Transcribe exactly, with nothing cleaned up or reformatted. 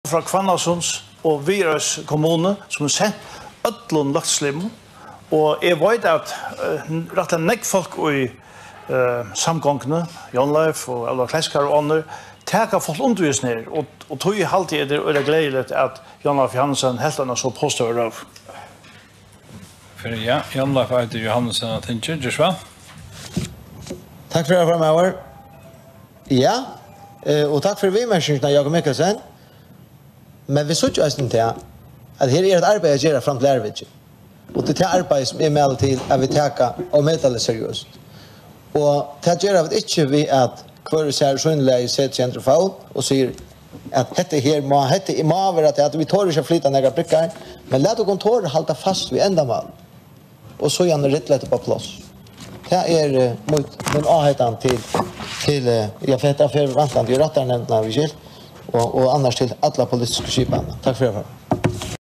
frá Hvannasunds og Viðareiðs kommunu, sum er sent øllum løgtingslimum, og eg veit, at, eh, rættiliga nógv fólk í, eh, samgonguni, Jon Leif og Ólavur Kleiskar og onnur, taka fólk undir í hesum her, og, og tí haldi eg, tað er øgiliga gleðiligt, at Jon Leif Johansen helt eina so positiva røðu. Fyri, ja, Jon Leif Eitur Johansen á tingi, ger so væl. Takk fyri, formaður. Ja, eh, og takk fyri viðmerkingina, Jakob Mikkelsen. Men vit síggja eisini tað, at her er eitt arbeiði at gera fram til aðru viku. Og tað er tað arbeiðið, sum eg mæli til, at vit taka ómetaliga seriøst. Og tað gera vit ikki við, at hvør især sínliga setir seg undir fót og sigur, at hetta her má, hetta má vera tað, at vit tora ikki at flyta nakrar brúgvar, men lat okkum tora halda fast við endamál. Og síðani rilla tað upp á pláss. Tað er, eh, mítt, mín áheitan til, til, eh, ja, fyri hetta fer vantandi í rættarnevndina, vit skilt, og, og annars til alla politisku skipanina. Takk fyri, formaður.